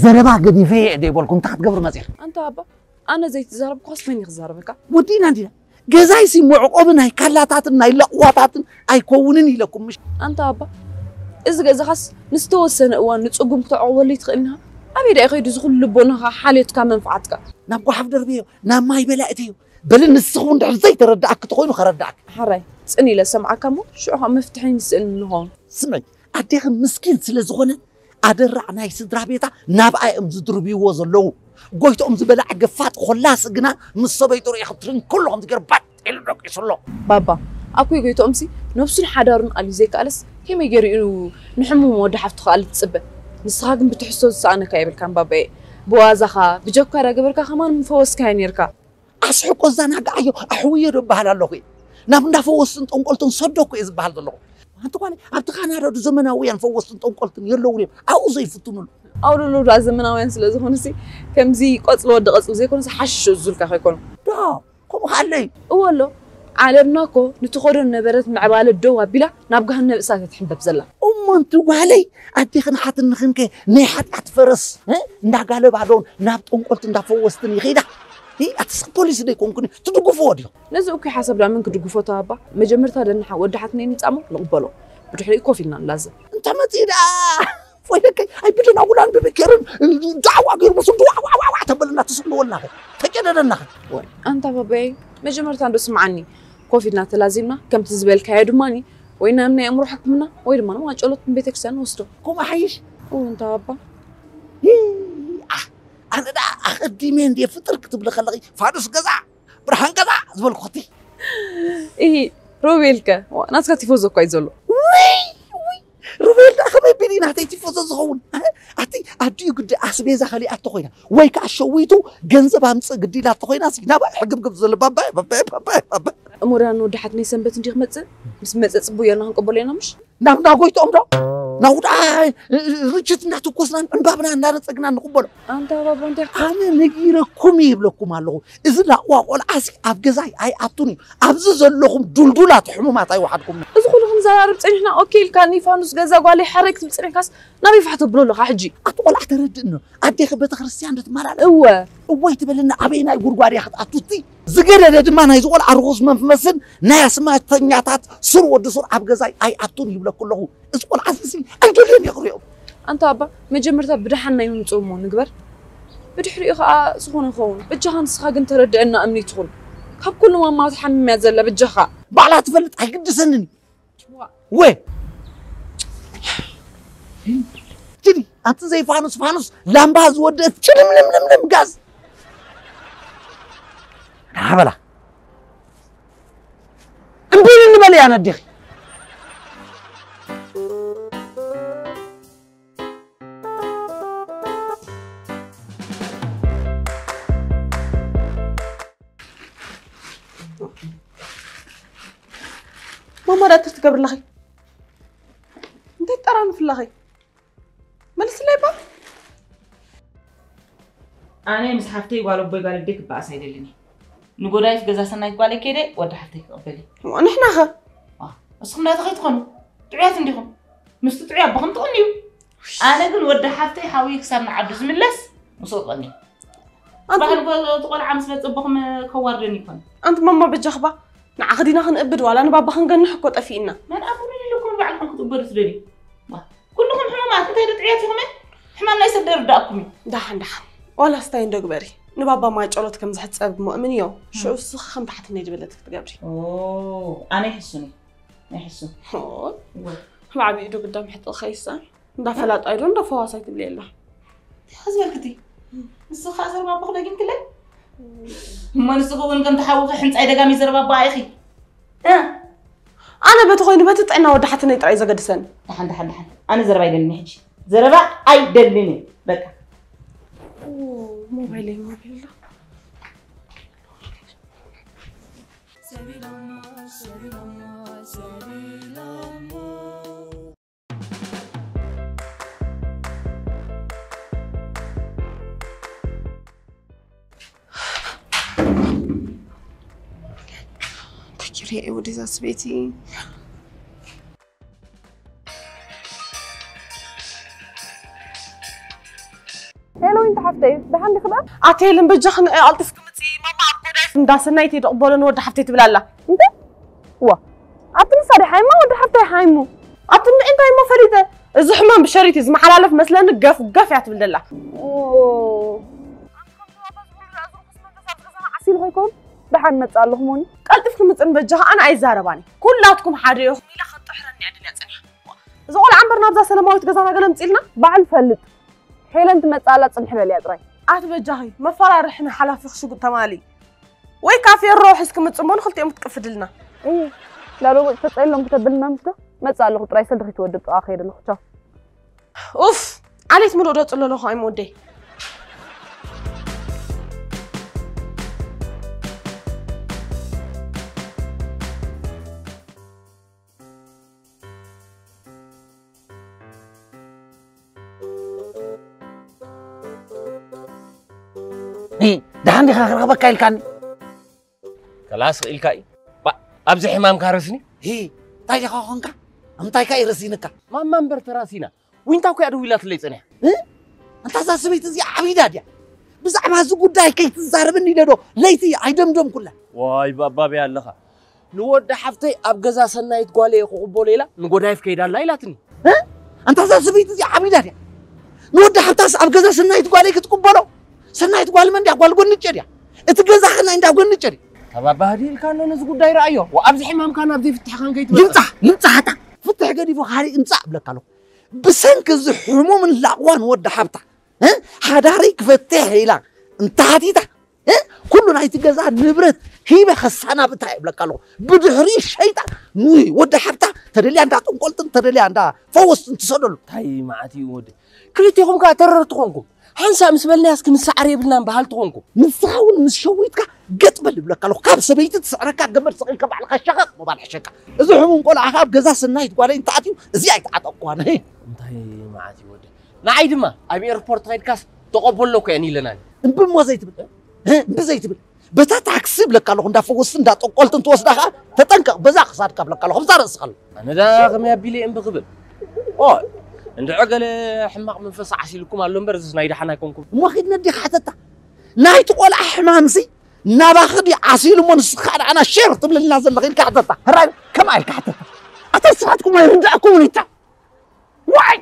ዘረባ ገዲፈ እየ ደይበልኩ እንታይ ክትገብር መፂር ኣንታ ኣባ ኣነ ዘይትዛረብኳስ መን ክዛረበካ ወዲእና እንዲና ገዛይሲ መዕቆቢ ናይ ካላታትን ናይ ለቕዋታትን ኣይከውንን ኢለኩም ምሽ ኣንታ ኣባ እዚ ገዛኻስ ንዝተወሰነ እዋን ንፅጉም ክተዕቆበሉ ይትኽእል ኢኻ ኣበይ ዳ ከይዱ ዝኹሉ ልቦናኻ ሓልዮትካ መንፍዓትካ ናብ ጓሓፍ ደርብዮ ናብ ማይ በላእትዮ በሊ ንስኹም ድሕር ዘይተረዳእክ ተኾይኑ ከረዳእክ ሓራይ ፅን ኢለ ሰምዓካ እሞ ሽዑ ከዓ መፍትሒ ንስእል ንኸውን ስምዒ ኣዴኺ ምስኪን ስለ ዝኾነ ኣደራዕ ናይ ስድራ ቤታ ናብኣ እዮም ዝድርብይዎ ዘለዉ ጎይትኦም ዝበልዓ ገፋጥ ኮላሲ ግና ምስ ሰበይቱ ርኢኺ ትርንክሎ ከምዚ ገይሩ ባጥ ኢሉ ደቂሱ ኣሎ ባባ ኣኩይ ጎይትኦምሲ ነብሱን ሓዳሩን ኣልዩ ዘይከኣለስ ከመይ ገይሩ እዩ ንሕሙም ወዲ ሓፍቱ ከኣሊ ትፅበ ንስኻ ግን ብትሕዝቶ ዝሰኣነካ የብልካን ባባየ ብዋዛኻ ብጀኳ ዳገበርካ ከማን ምፈወስካያ ነይርካ ኣስሕቆ ዛናግዓዮ ኣሕውዮ ዶ እበሃል ኣለኹ እየ ናብ እንዳ ፈወስትን ጠንቆልትን ሰዶ እኮ እየ ዝበሃል ዘለኹ ሓንቲ ጓለይ ኣብቲ ካናዳ ዶ ዘመናውያን ፈወስትን ጠንቆልትን የለውን እዮም ኣብኡ ዘይፍትኑሉ ኣውለሎ ዳ ዘመናውያን ስለ ዝኾኑሲ ከምዚ ቆፅሊ ወዲ ቀፅሊ ዘይኮኑሲ ሓሽሽ እዙልካ ከይኮኑ ዶ ከምኡ ካለይ እወ ኣሎ ዓለምና እኮ ንትኸዶ ነበረት ምዕባለ ደው ኣቢላ ናብ ገሃነብ እሳት እያ ትሕንበብ ዘላ እሞ እንቲ ጓለይ ኣዴኽን ሓትንኽን ከ ናይ ሓጢኣት ፈረስ እንዳጋለባ ዶ ናብ ጠንቆልቲ እንዳፈወስትን ይኸይዳ ኣቲ ሰብ ፖሊስ ዶ ኣይኮንኩን ትድግፍዎ ድዮ ነዚ እኩይ ሓሳብ ዳ መን ክድግፎ ተባባ መጀመርታ ደንሓ ወዲ ሓትነይ ምጻሞ ንቕበሎ ብድሕሪኡ ኮፍ ኢልና ንላዘብ እንተ መጺኡ ደኣ ወይለከይ ኣይ ብድና ውላን ብብኬርን ዳዕዋ ገይሩ ምስ ድዋዕዋዕዋዕ ተበልና ትስምወልና ተጨደደና ኣንታ ባባይ መጀመርታ እንዶ ስምዓኒ ኮፍ ኢልና ተላዚብና ከምቲ ዝበልካዮ ድማ ወይ ናብ ናይ ኣእምሮ ሕክምና ወይ ድማ ንማጨሎት ንቤተክርስትያን ንወስዶ ከምኡ ሓይሽ እንታ ባባ ይይ፣ ኣህ፣ ኣነ ደኣ ኣቐዲመ እንድየ ፍጥር ክትብሊ ከለኺ ፋዱስ ገዛ ብርሃን ገዛ ዝበልኩ ኸቲ እሂ ሮቤልከ ዋ፣ ናትካ ቲፎዞ እኳ እዩ ዘሎ ውይ ውይ ሮቤል ደኣ ከመይ ቢሉ እዩ ናተይ ቲፎዞ ዝኸውን ኣቲ ኣዲኡ ግዲ ኣስቤዛ ከሊኣቶ ኮይና ወይ ከዓ ሸዊቱ ገንዘብ ኣምፅእ ግዲ ኢላቶ ኮይና ሲ ናባይ ሕግብግብ ዘሎ ባባይ ባባይ ባባይ ባባይ እሞ ደኣ ንወዲ ሓትነይ ሰንበት እንዲ ክመፅእ ምስ መፀ ፅቡቅ ጌርና ክንቀበሎ ኢና ምሽ ናብ እንዳ ጎይትኦም ዶ ናብኡ ደኣ ርችት እንዳተኮስናን ዕምባብና እንዳነፀግናን ንቕበሎ ኣንታ ባባ እንታይ ኣነ ነጊረኩም እየ ይብለኩም ኣለኹ እዚ ላቕዋ ቆልዓሲ ኣብ ገዛይ ኣይኣቱን እዩ ኣብዚ ዘለኹም ዱልዱላት ሕሙማት ኣይወሓድኩም እዚ ኩሉ ክንዘራርብ ፀኒሕና ኦኬ ኢልካኒ ፋኑስ ገዛ ጓለይ ሓረይ ክትብል ፀኒሕካስ ናበይ ፋሕ ተብሎ ኣለኻ ሕጂ ኣቲ ቆልዓ ተረድእኒ ኣዴኺ ቤተክርስትያን ዶ ትመላለስ እወ እወ ኣይትበልና ኣበየናይ ጉድጓድ እያ ክትኣቱ እቲ ዝገደደ ድማ ናይዚ ቆልዓ ርኹስ መንፈስን ናይ ኣስማተኛታት ሱር ወዲ ሱር ኣብ ገዛይ ኣይኣቱን ይብለኩ ኣለኹ እዚ ቆልዓ እዚ ኣይደልዮን እየ ክሪኦ ኣንታ ኣባ መጀመርታ ብደሓን ናይ ምምፅኡ እሞ ንግበር ብድሕሪኡ ከዓ ዝኾነ ይኸውን በጃኻ ንስኻ ግን ተረድአና እምኒ ትኹን ካብ ኩሉ ማማ ትሓምም እያ ዘላ በጃኻ ባዕላ ትፈልጥ ኣይግድሰንን እዩ ወ ትዲ ኣቲ ዘይፋኑስ ፋኑስ ላምባ ዝወደት ችልምልምልምልም ጋዝ ናበላ እምቢ ንበል እያ ነዲኺ ማማ ዳክተር ትገብርለኺ እንታይ ጠራንፍለኺ መልስለይ ባ ኣነ ምስ ሓፍተይ ጓል ኣቦይ ጓል ኣደይ ክበኣስ ኣይደልን እየ። ንጎዳይፍ ገዛ ሰናይት ጓለይ ከይደ ወዲ ሓፍተይ ክቕበል እየ። ንሕና ኸ? ንስኹም ናተኸይ ትኾኑ ጥዑያት እንዲኹም። ምስቲ ጥዑይ ኣቦኹም ትቕንዩ። ኣነ ግን ወዲ ሓፍተይ ሓውዩ ክሳብ ንዓዱ ዝምለስ ምስኡ ትቕንዩ። ኣንቲ ጽባሕ ንጎ እቲ ቆልዓ ምስ መጸ ኣቦኹም ከዋርደን ይኮን። ኣንቲ ማማ በጃኽባ ንዓኺ ዲና ክንእብድ ዋላ ንባባ ክንገንሕ እኮ ጠፊእና። መን ኣቦ ምን ኢልኩም ባዕልኩም ክትእበዱ ትደልዩ? ዋ፣ ኩልኹም ሕሙማት እንታይ ዶ ጥዑያት ኢኹም? ሕማም ናይ ሰብ ደርዳእኩም እዩ። ደሓን ደሓን ዋላ ስታይ እንዶ ግበሪ። ንባባ ማይ ጨሎት ከም ዝሕጸብ ሙእምን እዮ። ሽዑ እስኺ ከም ታሕቲ ነይ ዝበለት ክትገብሪ። ኣነ ይሕሱን እዩ። ይሕሱን። ብዓብዩ ዶ ግዳም ሕጥኺ ከይሳ እንዳፈላጣይ ዶ እንዳፈዋሳይ ትብሊ ኣላ። እንታይ ዝበልክቲ? ንስኺ ከኣ ዘረባቦ ክደጊምክለይ? እሞ ንስኺ እውን ከም ተሓውኺ ሕንጻይ ደጋሚ ዘረባቦ ኢኺ። እ? ኣነ በቲ ኮይኑ በቲ ጥዕና ወዲ ሓትነይ ጥራይ ዘገድሰኒ። ደሓን፣ ደሓን፣ ደሓን። ኣነ ዘረባ ኣይደልን ሕጂ። ዘረባ ኣይደልን። በቃ። ሞባይለይ፣ ሞባይለይ። እንታይ ክሪኦ እዩ ወደዛ ሰበይቲ? ሄሎ፣ ዊንታ ሓፍተይ፣ ደሓን ዲኺ ደኣ? ኣቴልን በጃኽን፣ እ፣ ኣልጢፍኪ ምጺ፣ ማማ ኣብ ጎዳይፍ እንዳ ሰናይት እየ ድቕበሎ ንወዲ ሓፍተይ ትብል ኣላ። እንተ? ዋ፣ ኣብቲ ንሳ ድያ ሓይማ ወዲ ሓፍተይ ሓይሙ? ኣብቲ እንድዒ እንታይ እሞ ፈሊጠ? እዚ ሕማም ብሸሪት እዩ ዝመሓላለፍ መስለኒ፣ ገፍ ገፍ እያ ትብል ዘላ። ኦ። ኣንቲ ከምቲ ባባ ዝብሉ ደኣ ዝርኩስ መንፈስ ኣብዚ ገዛና ዓሲሉ ከይከውን? ደሓን መጽእ ኣለኹ ሞኒ። ቀልጢፍኪ ምጽን በጃኺ፣ ኣነ ኣይዛረባን እየ። ኩላትኩም ሓደ ኢኹም ኢላ ከጥሕረኒ እያ ደልያ ጸኒሓ። እዚ ቆልዓ እምበር ናብዛ ሰላማዊት ገዛና ገለ ምጽእ ኢልና? ባዕሉ ፈልጥ። ሄለን ትመጽእ ኣላ ጽንሒ በልያ ጥራይ። ኣቲ በጃኺ መፈራርሕኒ ሓላፊኺ ሽጉጥ ተማሊ። ወይ ካፌ ሮ ሒዝኪ ምጽእ እሞ ንኽልቲኦም ክትቅፍድልና። እይ፣ ላሎ ተጸሎም ክተብልና ምስዶ መጽእ ኣለኹ ጥራይ ሰልዲ ክትወድብ ጥቓ ከይደ ኣለኹ። ቻው። ኡፍ፣ ዓሌት ምሉእ ዶ ጽለለኹ ኣይምወደይ። ሂ፣ ደሓን ዲኻ ክረኽበካ ኢልካኒ? ከላስ ኢልካ እዩ። ባ፣ ኣብዚ ሕማምካ ረስኒ? ሂ፣ እንታይ ዲኻ ኾንካ? እንታይ ከ ይረሲንካ? ማማ እምበር ተራሲና። ዊንታ እኮ እያ ደዊላትለይ ጸኒሓ። እ? ኣንታ እዛ ሰበይቲ እዚኣ ዓቢዳ ድያ? ብዛዕባ እዚ ጉዳይ ከይትዛረብኒ ኢለ ዶ ለይቲ ኣይደምደምኩላ? ዋይ፣ ባባብያ ኣለኻ። ንወዲ ሓፍተይ ኣብ ገዛ ሰናይት ጓለይ እየ ክቕበሎ ኢላ ንጎዳይፍ ከይዳ ኣላ ኢላትኒ። እ? ኣንታ እዛ ሰበይቲ እዚኣ ዓቢዳ ድያ? ንወዲ ሓፍታስ ኣብ ገዛ ሰናይት ጓለይ ክትቅበሎ? ሰናይት ጓል መን ድያ? ጓል ጎንጨ ድያ? እቲ ገዛ ኸ ናይ እንዳ ጎንጨ ድዩ? ካብ ኣባህዲ ኢልካ ኣሎ ነዚ ጉዳይ ረኣዮ። ወኣብዚ ሕማምካ ናብ ዘይፍትሕኻን ከይትበጽሕ። ይምጻእ፣ ይምጻእ፣ ኣታ ፍትሕ ገዲፉ ካልእ ይምጻእ እብለካ ኣለኹ። ብሰንኪ እዚ ሕሙምን ላቕዋን ወዲ ሓብታ፣ እ? ሓዳረይ ክፈትሕ ኢላ እንተሓቲታ፣ እ? ኩሉ ናይቲ ገዛ ንብረት ሂበ ከሰናብታ እየ እብለካ ኣለኹ። ብድሕሪ ሸይጣ ንወዲ ሓብታ ተደልያ እንዳ ጠንቆልትን ተደልያ እንዳ ፈወስትን ትሰደሉ። እንታይ መዓት እዩ ወዲ? ክልቴኹም ከኣ ተረርቲ ኾንኩም። ሓንሳእ ምስ በልናያስ ክንሰዓር የብልናን በሃልቲ ኾንኩም። ንስኻ እውን ምስ ሸዊትካ ገጥ በል እብለካ ኣለኹ። ካብ ሰበይቲ ትስዕረካ ገመድ ሰቒልካ ባዕልኻ ሸቐቕ ምባል ሕሸካ። እዚ ሕሙም ቆልዓ ከኣ ኣብ ገዛ ሰናይት ጓለይ እንተኣትዩ እዚ ኣይተዓጠቕኩዋን። ሄ። እንታይ መዓት እዩ ወዲ? ንዓይ ድማ ኣብ ኤርፖርት ኸይድካስ ተቐበሎ እኮ እየን ኢለናኒ። እምቢ እሞ ዘይትብል፣ እ? እምቢ ዘይትብል። በታ ታክሲ እብለካ ኣለኹ፣ እንዳ ፈወስቲ፣ እንዳ ጠቆልቲ እንትወስዳ ኸዓ ተጠንቀቕ፣ በዛ ክሳድካ እብለካ ኣለኹ፣ ኣብዛ ርእስኻ ኣሎ። ኣነ ዳ ከመይ ኣቢለ እየ እምቢ ክብል? ኦ፣ እንድዒ ገለ ሕማቕ መንፈስ ዓሲልኩም ኣሎ እምበር፣ እዚስ ናይ ደሓን ኣይኮንኩም። እሞ ኺድ ነዴኻ ሕተታ። ናይቲ ቆልዓ ሕማምሲ ናባኺ ድዩ ዓሲሉ እሞ ንስኺ ኸዓ ንዓና ሼር ትብልልና ዘለኺ ኢልካ ሕተታ። ሕራይ፣ ከምኣ ኢልካ ሕተታ። ኣታ ንስኻትኩም ኣይርድኣኩምን እዩ። ዋይ!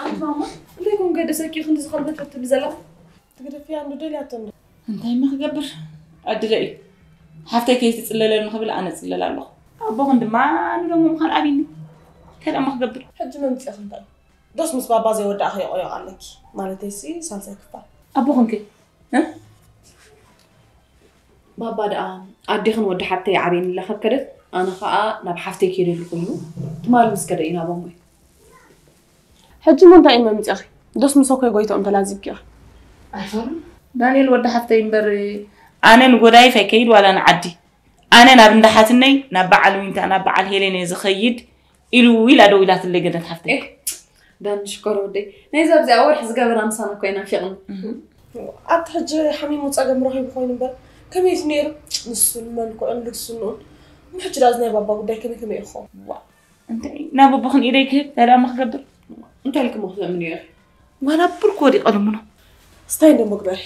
ኣንቲ ማማ፣ እንታይ ኮን ገደሰኪ ክንዲ ዝኸልበት ትብሊ ዘላ? ትግደፍያ እንዶ ደልያቶ እንዶ። እንታይ እሞ ክገብር? ዕድለ እዩ። ሓፍተይ ከይትጽለለኒ ክብል ኣነ ጽለል ኣለኹ። ኣቦኽን ድማ ንሎሚ ምዃን ኣብይኒ። እንታይ ደኣ እሞ ክገብር? ሕጂ መምጽእኺ እንታይ? ዶስ ምስ ባባ ዘይወዳእኽዮ ቆዮቕ ኣለኪ? ማለተይሲ ሳልሳይ ክፋል። ኣቦኽን ከ? እ? ባባ ደኣ ኣዴኽን ወዲ ሓብተይ ዓብየን ኢላ ካብ ከደት፣ ኣነ ኸኣ ናብ ሓፍተይ ከይደ ኣለኹ ኢሉ ትማሊ ምስ ከደ ኢና ቦሞ። ሕጂ እሞ እንታይ እዩ መምጽእኺ? ዶስ ምስ ኣኮይ ጎይትኦም ተላዚብኪ ኢኺ? ኣይፈሩን። ዳንኤል ወዲ ሓፍተይ እምበር፣ ኣነ ንጎዳይፍ ኣይከይድ ዋላ ንዓዲ። ኣነ ናብ እንዳ ሓትነይ፣ ናብ በዓል ዊንታ፣ ናብ በዓል ሄሌን እየ ዝኸይድ ኢሉ ኢላ ደው ኢላትለይ ገነት ሓፍተይ። ኤህ፣ ዳኒ ሽኮር ወደይ። ናይዛ ኣብዚኣ ወርሒ ዝገበራ ምሳና እኮ እያ ናፊቕኒ። እህ። ኣብቲ ሕጂ ሓሚሙ ጸገም ረኺቡ ኮይኑ እምበር፣ ከመይስ ነይሩ? ንሱን መልክዑን ልግስንኡን። እሞ ሕጂ ደኣ እዚ ናይ ባባ ጉዳይ ከመይ ከመይ እዩ ክኸውን? ዋ፣ እንታይ ናብ ኣቦኽን ኢደይ ክህብ፣ እንታይ ደኣ እሞ ክገብር? እንታይ ኢልክሞ ክትለምንዮ ኢኺ? ዋላ ብርኩ ወዲቐ ልምኖ። ስታይ እንዶ መግበሪ።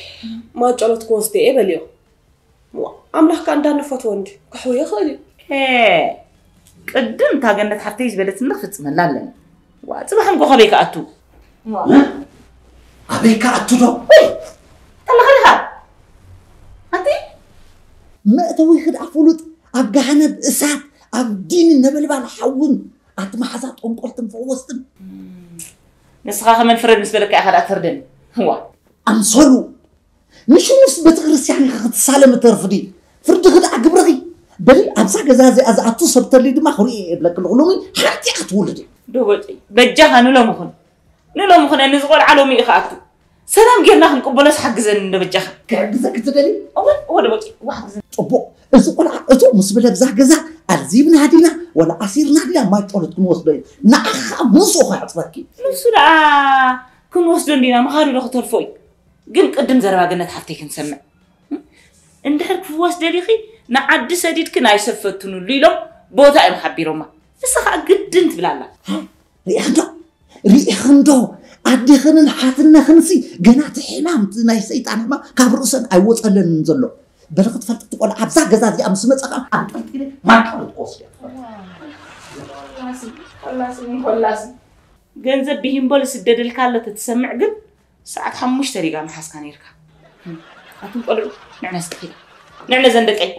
ማይ ጸሎት ክወስድ እየ በልዮ። ዋ፣ ኣምላኽ ከኣ እንዳንፈትዎ እንዲ ክሕውዮ ይኽእል እዩ። ኤ፣ ቅድም እታ ገነት ሓፍተይ ዝበለትኒ ክፍጽመላ ኣለኒ። ዋ፣ ጽባሕ ንጎ ካበይ ክኣቱ? ኣበይ ክኣቱ ዶ? ውይ፣ ጠለኸ ዲኻ? ኣንቲ? መእተዊኺ ደኣ ፍሉጥ፣ ኣብ ገሃነብ እሳት፣ ኣብ ዲን ነበልባል ሓውን፣ ኣቲ መሓዛ ጠንቆልትን ፈወስትን። ንስኻ ከመን ፍረድ ምስ በለካ ኢኻ ደኣ ትፍርደኒ? ዋ። ኣምሰሉ። ንሽሙስ ቤተክርስትያን ኢኺ ክትሳለሚ ተርፊ ድዩ? ፍርድኺ ደኣ ግብርኺ። በሊ ኣብዛ ገዛ እዚኣ ዝኣቱ ሰብ ተልዩ ድማ ክርኢ እየ እብለኪ ኣለኹ። ሎሚ ሓንቲ እያ ክትውልድ እያ። ዶ በጃኻ ንሎሚ ኹን። ንሎሚ ኹን፣ እዚ ቆልዓ ሎሚ እዩ ክኣቱ። ሰላም ጌርና ክንቅበሎስ ሓግዘኒ እንዶ በጃኻ። ክሕግዘኪ ትደሊ? እወ፣ እወ ዶ በጃ፣ እወ ሓግዘኒ። ጽቡቕ። እዚ ቆልዓ እቶ ምስ በለ ኣብዛ ገዛ ኣልዚብና ዲና ወላ ኣሲርና ዲና ማይ ጸሎት ክንወስዶ እዩ። ንዓኻ ምስኡ ከየዕጽበኪ። ንሱ ደኣ ክንወስዶ እንዲና ምኻዱ ዶ ክተርፎ እዩ? ግን ቅድም ዘረባ ገነት ሓፍተይ ክንሰምዕ። እንድሕር ክፍወስ ደሊኺ ንዓዲ ሰዲድኪ ናይ ሰብ ፈትኑሉ ኢሎም ቦታ እዮም ሓቢሮማ። ንሳ ኸኣ ግድን ትብል ኣላ። ሪኢኽንዶ? ሪኢኽንዶ? ኣዴኽንን ሓትነኽንሲ ገና እቲ ሕማም፣ እቲ ናይ ሰይጣን ሕማም ካብ ርእሰን ኣይወጸለንን ዘሎ። በሊ ክትፈልጢ እቲ ቆልዓ ኣብዛ ገዛ እዚኣ ምስ መጸ ኸኣ ኣንጠልጢለ ማንቃሎ ትወስድ እያ። ኮላሲ፣ ኮላሲ። ገንዘብ ብሂምቦል ስደደልካ ኣሎ ተትሰምዕ ግን ሰዓት ሓሙሽተ ዲጋ ምሓዝካ ነይርካ። ኣቱም ቆልዑ፣ ንዕነ ስጥኺ። ንዕነ ዘን ደቀይ።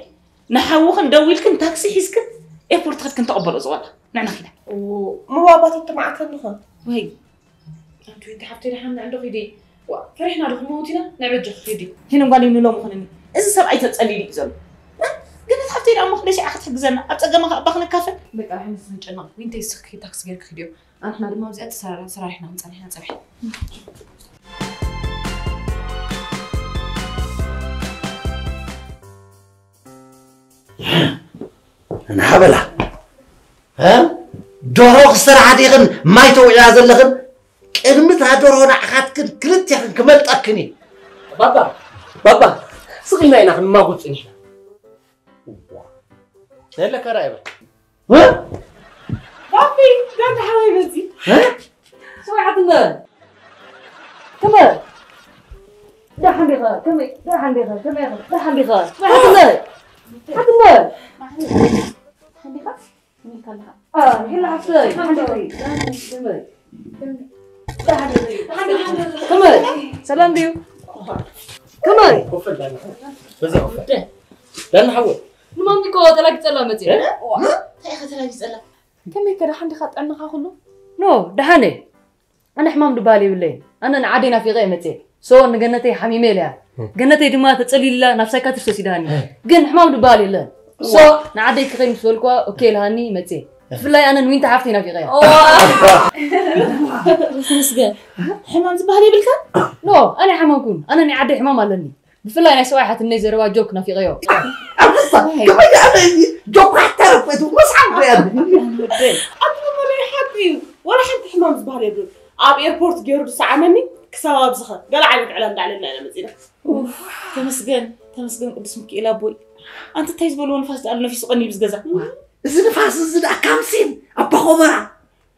ንሓውኽን ደዊልክን ታክሲ ሒዝክን ኤርፖርት ኸድክን ተቐበሎ ዝወላ። ንዕነ ኺዳ። እሞ ባባ ተትማዕተኒ ኸ? ወይ። ኣንቲ ወንቲ ሓፍተይ ደሓን ንዕንዶ ኺዲ። ዋ፣ ፈሪሕና ዶ ክንመውት ኢና? ናይ በጃኺ ኺዲ። ሄለን ጓለይ ንሎሚ ኹንኒ። እዚ ሰብኣይ ተጸሊሉ እዩ ዘሎ። እ? ግን እቲ ሓፍተይ ደኣ እሞ ክንደይ ሸዓ ክትሕግዘና? ኣብ ጸገማ ኸኣ እባ ክንካፈል? በቃ፣ ሕንስ ክንጨነቕ። ዊንተይ ስኽኪ ታክሲ ጌርኪ ኺድዮ። ኣንሕና ድማ ኣብዚኣ ተሰራ-፣ ሰራሪሕና ክንጸንሕ ኢና ጸብሒ። ንሓበላ። እ? ደርሆ ክሰርሓ ዲኽን ማይ ተውዕያ ዘለኽን? ቅድሚ እታ ደርሆ ንዓኻትክን ክልቴኽን ክመልጠክን እዩ። ባባ፣ ባባ፣ ስቕ ኢልና ኢና ክንማጎት ጸኒሕና። እዋ። ዘለካ ራእይ በል። እ? ባቢ፣ ጋንታ ሓወይ መጺ። እ? ስማዕ ሓትነ። ከመይ? ደሓን ዲኻ? ከመይ? ደሓን ዲኻ? ከመይ ኢኻ? ደሓን ዲኻ? ስማዕ ሓትነ። ሓትነ። ደሓን ዲኻ? ከመይ ኢልካ ኣለኻ? አ፣ ሄሎ ሓፍተይ፣ ደሓን ዲኺ? ከመይ? ከመይ? ሰላም ድዩ? ከመይ? ኮፈል ዳና። በዛ ኮፈል። ዳና ሓወይ። ንማሚ እኮ ተላጊጸላ መጺአ። እ? እንታይ ኢኻ ተላጊጸላ? ከመይ ከ ደሓን ዲኻ? ጥዕናኻ ኩሉ? ኖ፣ ደሓን እየ። ኣነ ሕማም ድበሃል የብለይን። ኣነ ንዓደይ ናፊቐ እየ መጺአ። ሶ ንገነተይ ሓሚመ ኢለያ። ገነተይ ድማ ተጸሊላ ናብ ሳይካትሪስት ወሲዳኒ። ግን ሕማም ድበሃል የለን። ሶ ንዓደይ ክኸይድ ምስ በልኩዋ ኦኬ ኢላሃኒ መጺአ። ብፍላይ ኣነ ንዊንታ ሓፍተይ ናፊቐያ። ተመስገን። ሕማም ዝበሃል የብልካን? ኖ፣ ኣነ ኣይሓመምኩን። ኣነ ናይ ዓደይ ሕማም ኣለኒ። ብፍላይ ናይ ሰብኣይ ሓትነይ ዘረባ ጆክ ናፊቐዮ። ኣንበሳ፣ ከመይ ኣነ ጆክ ሓታ ረፈቱ መስሓቅ ሪኣኒ። ኣቲ መመለይ ሓቂ እዩ። ዋላ ሓንቲ ሕማም ዝበሃል የብሉን። ኣብ ኤርፖርት ገይሩ ዝሰዓመኒ ክሳብ ኣብዚ ኸ ገለ ዓይነት ዕላል እንዳዕለልና ኢና መጺና። ኡፍ፣ ተመስገን፣ ተመስገን ቅዱስ ሚካኤል ኣቦይ። ኣንቲ እንታይ ዝበልዎ ንፋስ ደኣሉ ነፊሱ ቀኒዩ ብዝገዛ። እዚ ንፋስ እዚ ደኣ ካምሲን ኣባ ኾበራ።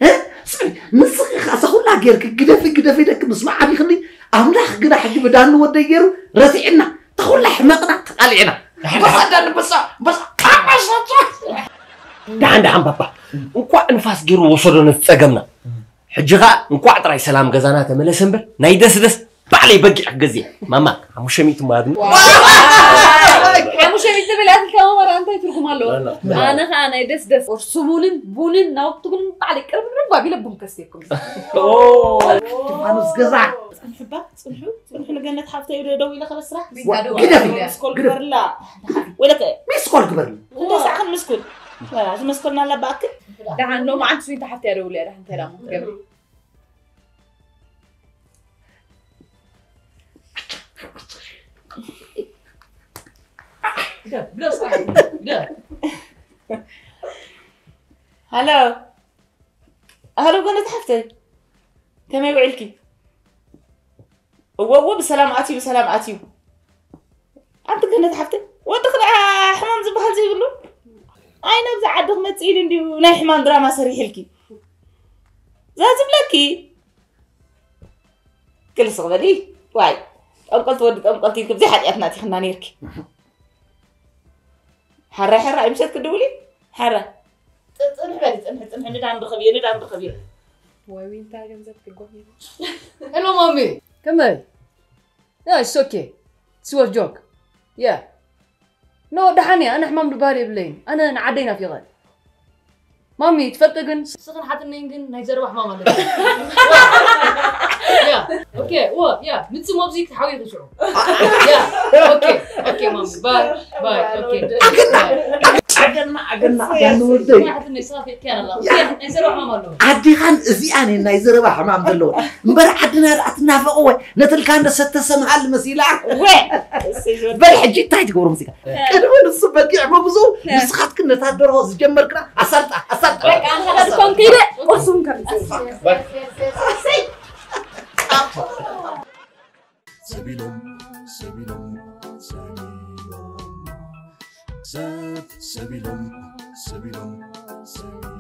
እ? ስሚ፣ ንስኺ ኸኣ እዛ ኹላ ጌርኪ ግደፊ፣ ግደፊ ኢለኪ ምስ መዓቢኽኒ፣ ኣምላኽ ግና ሕጂ ብዳኒ ወደይ ገይሩ ረቲዕና፣ እታ ኹላ ሕመቕና ተቓሊዕና። ኣንበሳ ዳኒ፣ ኣንበሳ፣ ኣንበሳ፣ ኣንበሳ። ደሓን፣ ደሓን ባባ። እንኳዕ ንፋስ ገይሩ ወሰዶ ነቲ ጸገምና። ሕጂ ኸኣ እንኳዕ ጥራይ ሰላም ገዛና ተመለሰ እምበር፣ ናይ ደስደስ ባዕለይ በጊዕ ክገዝእ። ማማ፣ ሓሙሽተ ሚእቲ ማለት ነው። ዋይ! ሓሙሽተ ሚእቲ ትብል ኣትልካ መመራ እንታይ ትርጉም ኣለዎ? ኣነ ከዓ ናይ ደስ ደስ ቁርሲ ቡንን ቡንን ናውቲ ቡንን ባዕለ ቅርብርብ ኣቢለ ቡን ከስተኩም። ፋኑስ ገዛ። ፅንሑ ባ ፅንሑ ፅንሑ ንገነት ሓፍተይ ዶ ደው ኢለ ከበስራ ግደፍ ስኮል ግበርላ ወለከ ሚስኮል ግበርላ። እንደ ሳዕኽን ምስኩል ዝመስኮልና ኣላ ብኣክል ደሓን ሎማዓንቲ ስዊንታ ሓፍቲ እያ ደውል እያ ደሓን እንታይ ዳሞ ትገብር ሃሎ ሃሎ ገነት ሓፍተይ ከመይ ውዒልኪ እወ እወ ብሰላም ኣትዩ ብሰላም ኣትዩ ኣንቲ ገነት ሓፍተይ ወዲ ክልኣ ሕማም ዝበሃል ዘይብሉ ኣይ ናብዚ ዓዲ ክመፅእ ኢሉ እንድዩ ናይ ሕማም ድራማ ሰሪሕልኪ እዛ ዝብለኪ ክልስቕ በሊ ዋይ ጠንቆልቲ ወዲ ጠንቆልቲ ኢልኪ ብዘይ ሓጢኣትና ኣቲኽና ነይርኪ ሓራይ ሓራይ ኣይምሸት ክድውል እዩ ሓራይ ፅንሕ በሊ ፅንሕ ፅንሕ ንዳ ንረኸብ እየ ንዳ ንረኸብ እየ ወይ ዊንታ ገንዘብ ክጎም ሄሎ ማሚ ከመይ Yeah, it's okay. It's was joke. Yeah. No, ደሓን እየ ኣነ ሕማም ድባል የብለይን ኣነ ንዓደይ ናፊቐ ማሚ ትፈልጢ ግን ስኽን ሓትነይን ግን ናይ ዘረባ ሕማም ኣለኒ ያ ኦኬ ዎ ያ ምጽ መብዚ ክትሓዊ ይኽሽዑ ያ ኦኬ ኦኬ ማሚ ባይ ባይ ኦኬ ኣገና ኣገና ኣገና ወደይ ሓትነይ ስኻ ፌትኪያ ኣላ ናይ ዘረባ ሕማም ኣለዎ ኣዴኻን እዚኣን እየን ናይ ዘረባ ሕማም ዘለዎ እምበር ዓድና ደኣ ትናፈቕ ወይ ነትልካ እንደ ሰተሰምሃል መሲላ ወ እሰይ ዝወድ በል ሕጂ እንታይ ትገብሩ ሙዚቃ ቅድሚ ንሱ በጊዕ መጉዙ ንስኻትክን ነታ ደርሆ ዝጀመርክና ኣሳልጣ ኣሳልጣ ኮንከይደ ቁርሱም ከምጽእ ሰቢሎም ሰቢሎም ሰቢሎም ሰብ ሰቢሎም ሰቢሎም ሰቢሎም